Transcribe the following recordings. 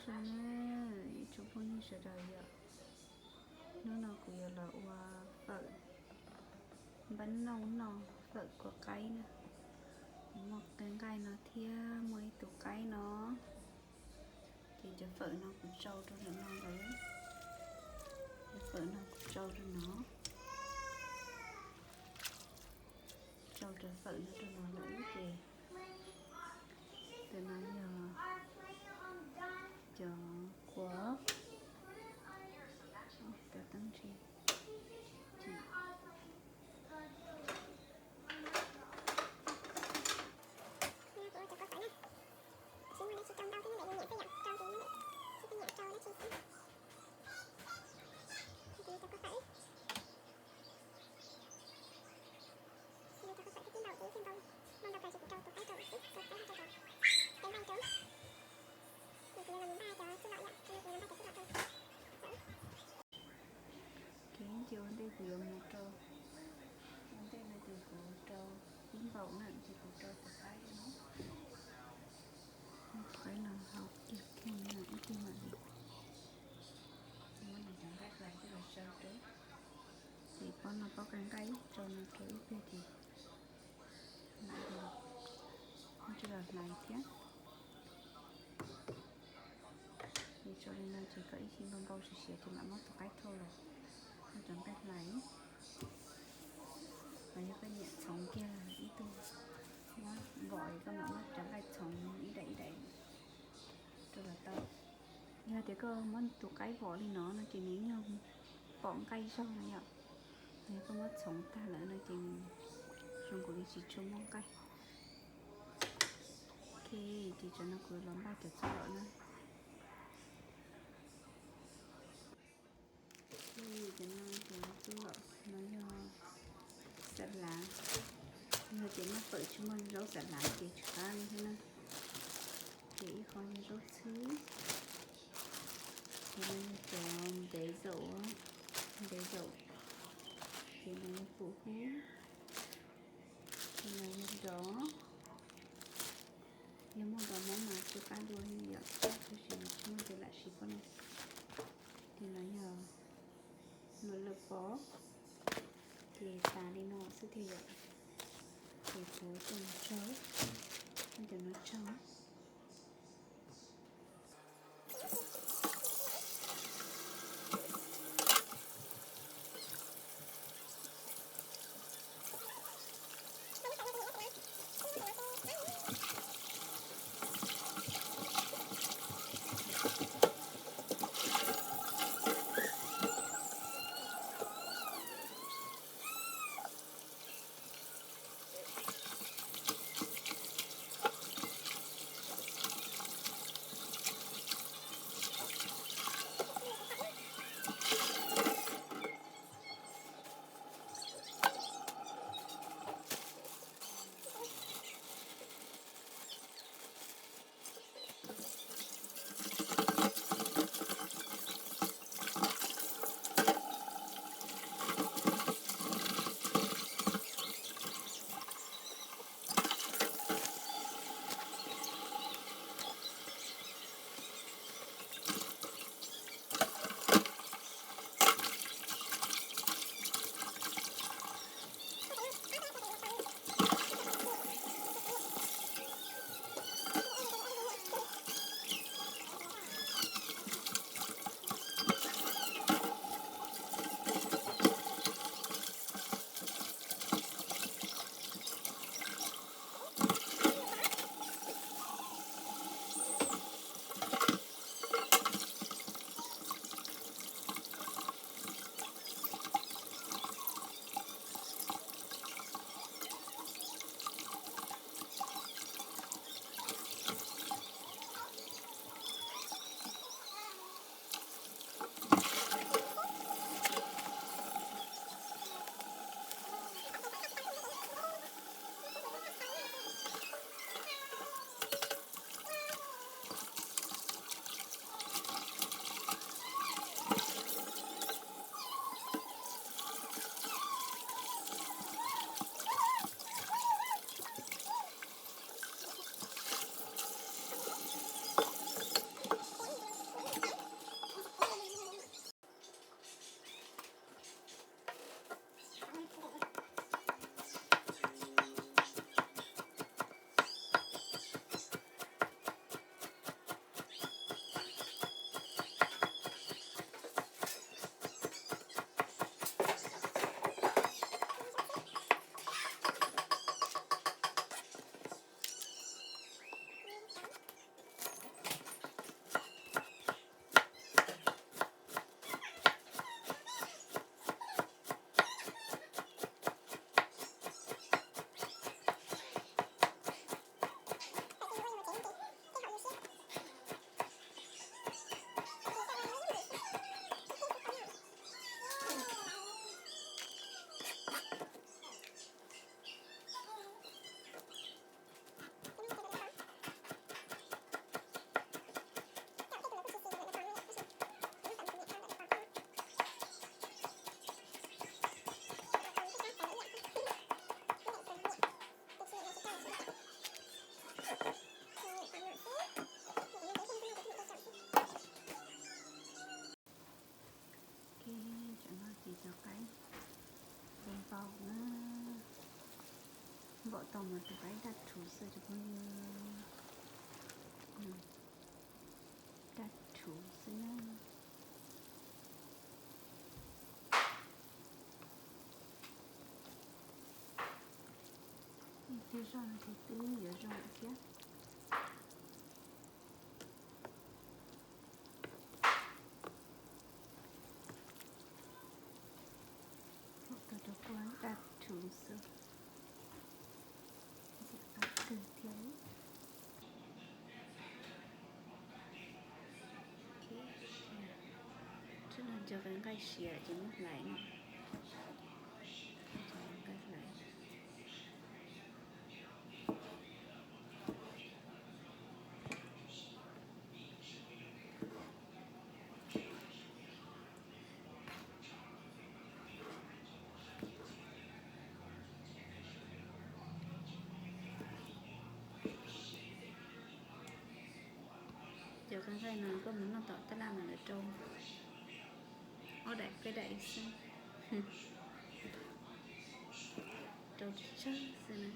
Ib tsoom phooj ywg sawv daws yom, hnub no kuv yuav los ua fawm npab nooj noj, fawm kua qaib na. Muaj qe nqaij no thiab muaj ib tug qaib no. Ces cov fawm no kuv tsau rau ntawm no lawm. Cov fawm no kuv tsau rau no, tsau cov fawm no rau no lawm ces ntawm no yog cov kua, cov teeb ntseg. Ces ua ntej kuv yuav mus rau, ua ntej no ces kuv rau ib npaum na, ces kuv rau tus qaib no, tus qaib no hau kiag thiaj li ib pliag mam li muab nws cov nqaij hlais coj los sau rau. Ces pob no pob qe nqaij, tsau no rau ib pliag ces mam li muab coj los hlais thiab. Ces tsau li no ces kom ib chim npau npau siav siav ces mam muab tus qaib thau los muab cov nqaij hlais. Los yog koj nyiam txhoov kiag ib tug muab vom es koj mam muab cov nqaij txhoov ib daim ib daim rau los tau. Yog tias koj muab tus qaib vom li no no ces nws nyuag pom nqaij zog na yom. Yog koj muab txhoov tag lawm no ces nws zoo nkaus li tsis tshua muaj nqaij. Ok, ces tsam no kuv los npaj cov txuj lom na. Cov no cov txuj lom no yog xa lav. Yog tias noj fawm tsis muaj zaub xa lav ces tsis qab li thiab na. Ces ib qho yog zaub txhwb, ces no yog cov ntev zaum, ntev zaum, ces no yog pum hub, ces no yog nrov. Yog muaj nrov mob mas tsis qab dua li yom, tab sis tsis muaj ces lam siv pob no. Ces no yog luam lawm pov, ces tas li no xwb tiag yom. Ces kuv coj mus tsau, cov no tsau. Tau mas tus qaib daj rhuv xwb cov phooj ywg, daj rhuv xwb na. Tig zog no ces twb yuav zoo lawm thiab. Thaum tau cov kua daj rhuv xwb, qab kawg thiab li. Thaum no cov nqaij siav ces muab hlais no, nqaij hlais. Cov nqaij no koj mus noj tom tab laj mas lawv rau ob daim peb daim xwb, rau tsawg xwb na.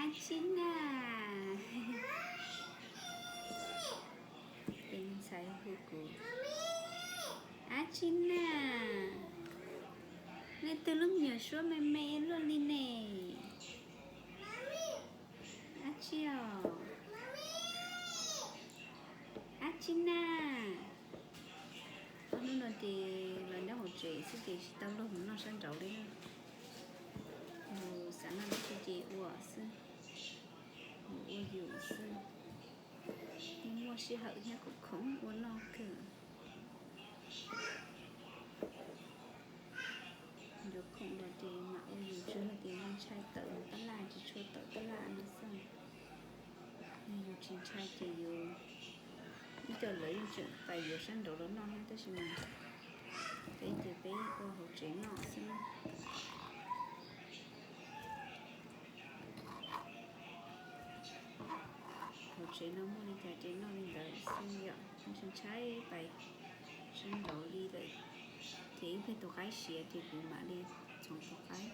Ab tsi na, tus ntxhais hu kuv, ab tsi na, leej twg lub me nyuam suab me me luaj li ne? Ab tsi os, ab tsi na. Ob hnub no ces los nyob hauv tsev xwb ces tsis tau luag mus noj sab nraud li na. Mus xav noj dab tsi ces ua xwb, mus ua yus xwb. Muaj sij hawm thiab kuj khoom ua noj kawg. Yuav khoom los ces mam ua yus, tsuas yog tias yus ntshai tawm mus tab laj, tsis tshua tawm tab laj no xwb. Yog yus tsis ntshai ces yus, ib co lawv yeej tseem pais yuav sab nraud los noj thiab, tab sis mas peb ces peb ua hauv tsev noj xwb. Hauv tsev no muaj li cas ces noj li ntawd xwb yom, tsis ntshai pais sab nraud li lawm. Ces ib pliag tus qaib siav ces kuv mam li txhoov tus qaib.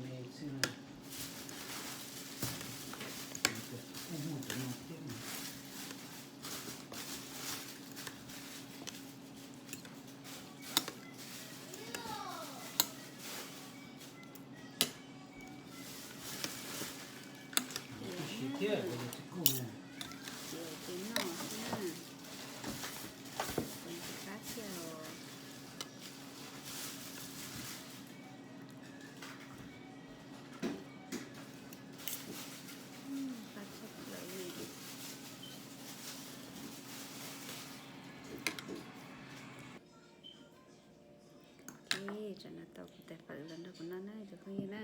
me xwb na. Kuj muaj cov no thiab. Siav thiab, tsis kub na. Siav ces noj xwb na. Qab thiab os. Qab tshaj plaws li. Ok, tsam no tau kuv tais fawm los nrog kuv noj na cov phooj ywg na.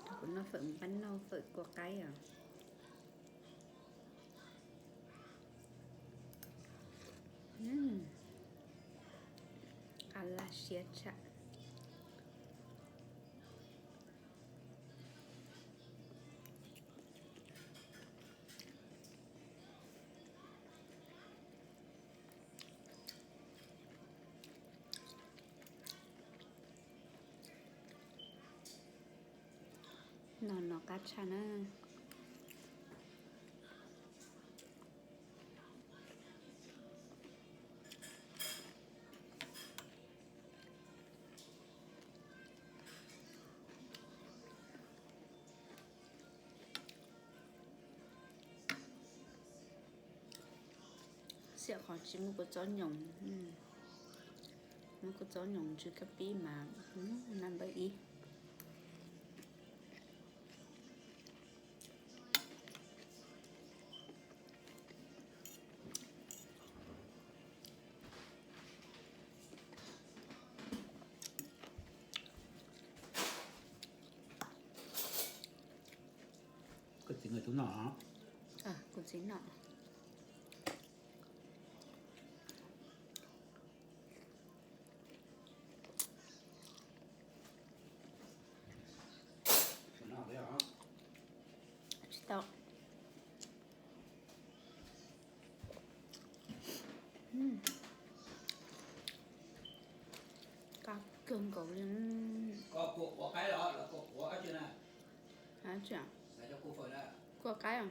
Nrog kuv noj fawm npab noj fawm kua qaib os. Qab laj siab tshaj. No no qab tshaj na. Xiam qhov tsis muaj kua txob nyoos, muaj kua txob nyoos tsw kab pib mas naj npawb ib. Koj txiv nkawd tub noj. Kuv txiv noj. Tsis tau. Qab kawg nkaus li. Kua qaib os? Kua qaib.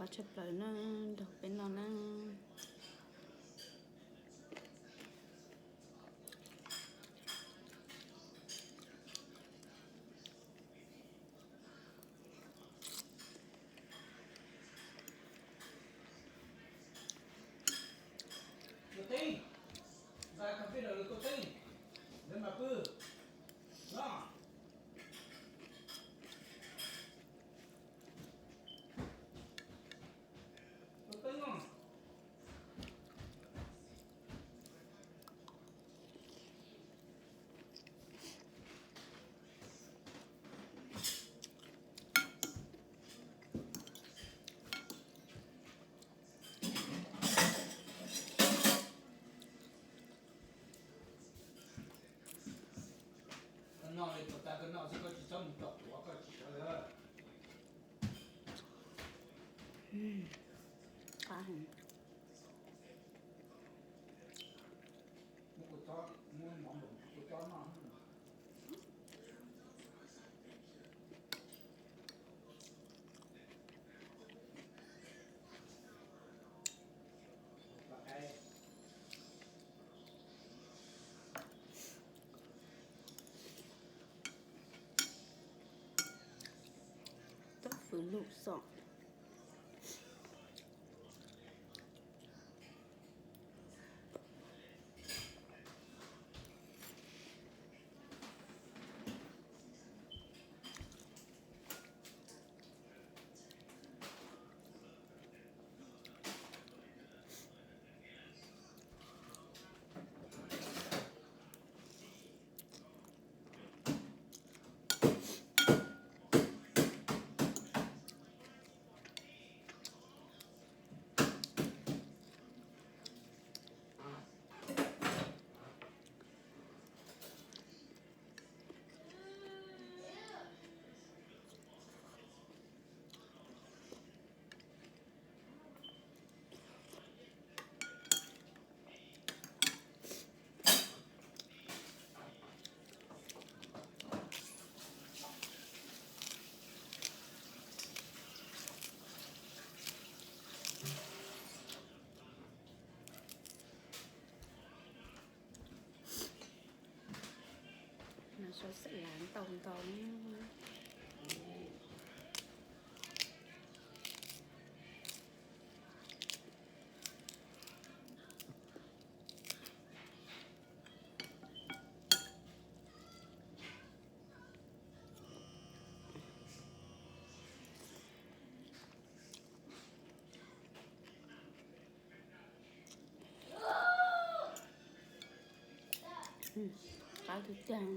Qab tshaj plaws na, nrog peb noj na. Koj noj li puas tag koj noj xwb, koj tsis txhob mus tom quav, koj tsis sawv. Qab heev. Tob fwv lug xom. Rau xab lav ntau ntau. Qab tiag tiag.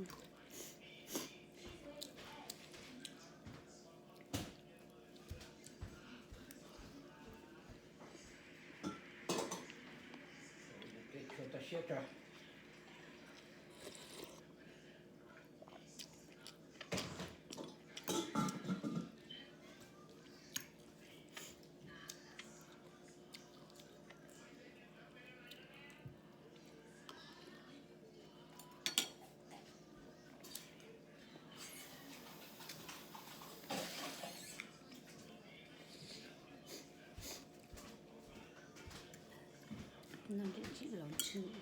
No nrim tsim los ntsws.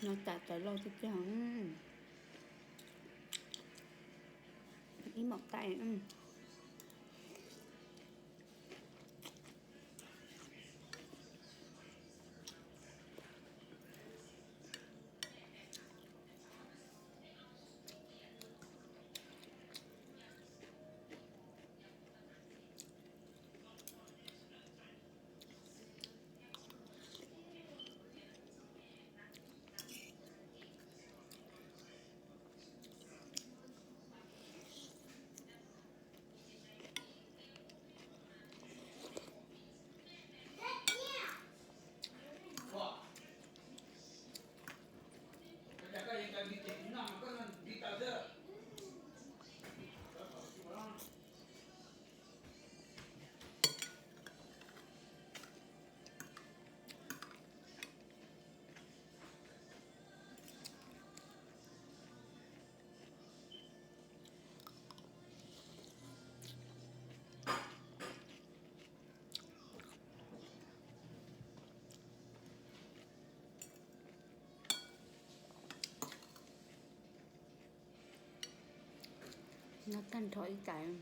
No tas tawv lauj tiag tiag. Ib maum taim. No tag nrho ib tais.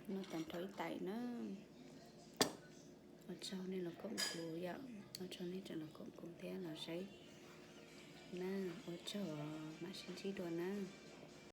No tag nrho ib tais na. Ua tsaug nej los koom kuv yom, ua tsaug nej tseem los koom kuv thiab los saib na. Ua tsaug, mam sib ntsib dua na.